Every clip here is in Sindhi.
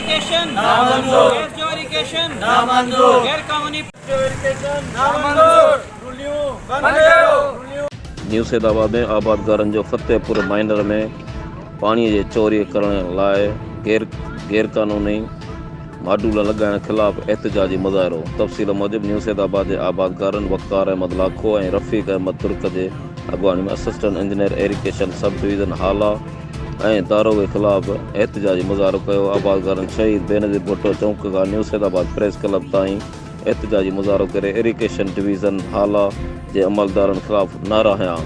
ايريگيشن نامنظور ايس ڊي او ايريگيشن نامنظور غير قانوني ايريگيشن نامنظور روليون بند ڪيو. نيو سيد آباد ۾ آبادگارن جو فتح پور مائنر ۾ پاڻي جي چوري ڪرڻ لاء غير غيرقانوني ماڊول لڳائڻ خلاف احتجاجي مظاهرو تفصيل موجب نيو سيد آباد جي آبادگارن وقار احمد لاکو ۽ رفيق احمد ترڪ جي اڳواڻي ۾ assistant engineer irrigation sub division Hala ۽ داروغي خلاف احتجاجي مظاهرو ڪيو، آبادگارن شهيد بينظير ڀٽو چونڪ کان نيو سيدآباد پريس ڪلب تائين احتجاجي مظاهرو ڪري ايريگيشن ڊويزن هالا جي عملدارن خلاف نعرا هنيا،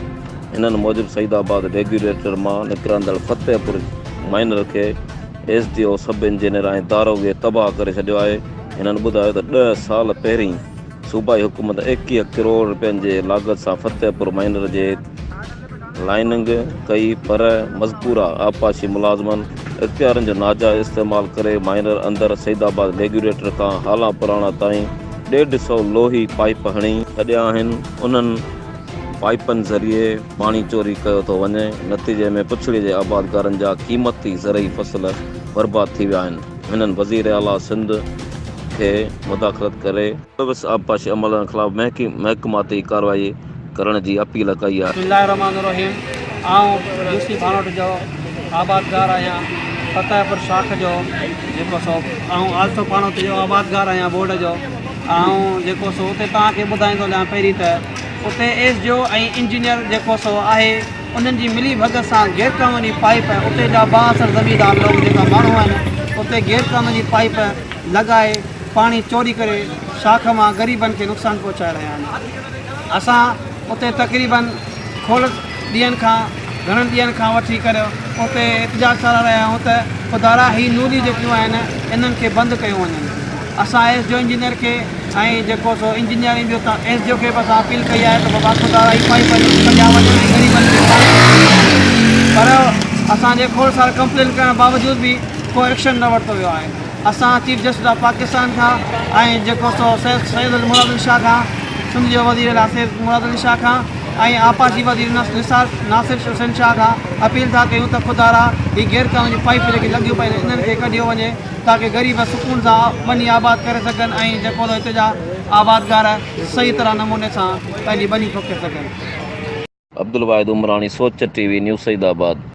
هنن موجب سعيد آباد ريگيوليٽر مان نڪرندڙ فتح پور مائنر کي S D O sub engineer ۽ داروغي تباهه ڪري ڇڏيو آهي، هنن ٻڌايو ته ڏهه سال پهرين صوبائي حڪومت 21 ڪروڙ رپين جي لاڳت سان فتح پور مائنر جي لائننگ ڪئي پر مذڪوره آبپاشي ملازمن اختيارن جو ناجائز استعمال ڪري مائنر اندر سعيد آباد ريگيوليٽر کان هالا پراڻا تائين ڏيڍ سئو لوهي پائيپ هڻي ڇڏيا آهن انهن پائيپن ذريعي پاڻي چوري ڪيو ٿو وڃي نتيجي ۾ پڇڙي جي آبادگارن جا قيمتي زرعي فصل برباد ٿي ويا آهن هنن وزير اعليٰ سنڌ کي مداخلت ڪري ملوث آبپاشي عملدارن خلاف محڪماتي ڪارروائي ڪرڻ جي اپيل ڪئي آهي. بسم الله الرحمٰن الرحيم آئون يوسي ڀاڻوٺ جو آبادگار آهيان فتح پور شاخ جو جيڪو سو آئون آلسو پاڻوٺ جو آبادگار آهيان بورڊ جو آئون جيڪو سو اتي توهان کي ٻڌائيندو هلان پهرين ته اتي ايس ڊي او ۽ انجنيئر جيڪو سو آهي انهن جي ملي ڀڳت سان غير قانوني پائيپ اتي جا بااثر زميندار لوگ جيڪا ماڻهو آهن اتي غير قانوني پائيپ لڳائي پاڻي چوري ڪري شاخ مان غريبن کي نقصان پهچائي رهيا آهن. اسان اتي تقريبن کوڙ ڏينهن کان گهڻن ڏينهن کان وٺي ڪري اتي احتجاج ڪري رهيا آهيون ته خدارا هي نوليون جيڪيون آهن انهن کي بند ڪيون وڃن اسان ايس ڊي او انجنيئر کي ۽ جيڪو سو انجنيئر ۽ ٻيو ايس ڊي او کي به اسان اپيل ڪئي آهي ته بابا خدارا هي پائيپ ڪڍيا وڃن ۽ غريبن کي پاڻي پر اسان جي کوڙ سارا ڪمپلين ڪرڻ باوجود به ڪو ايڪشن نه ورتو ويو آهي. اسان چيف جسٽس آف پاڪستان کان ۽ جيڪو سو سيد سيد المراد علي شاهه کان سنڌ جو وزير اعليٰ سيد مراد علي شاهه کان ۽ آبپاشي وزير نثار ناصر حسين شاهه کان اپيل ٿا ڪيون ته خدارا هي غير قانوني پائيپ جيڪي لڳيون پيون آهن انهن کي ڪڍيو وڃي تاڪه غريب سڪون سان ٻني آباد ڪري سگهن ۽ جيڪو سو هتي جا آبادگار صحيح طرح نموني سان پنهنجي ٻني پوکي سگهن. Abdul Wahid Umrani, Soch T V, new Saeedabad.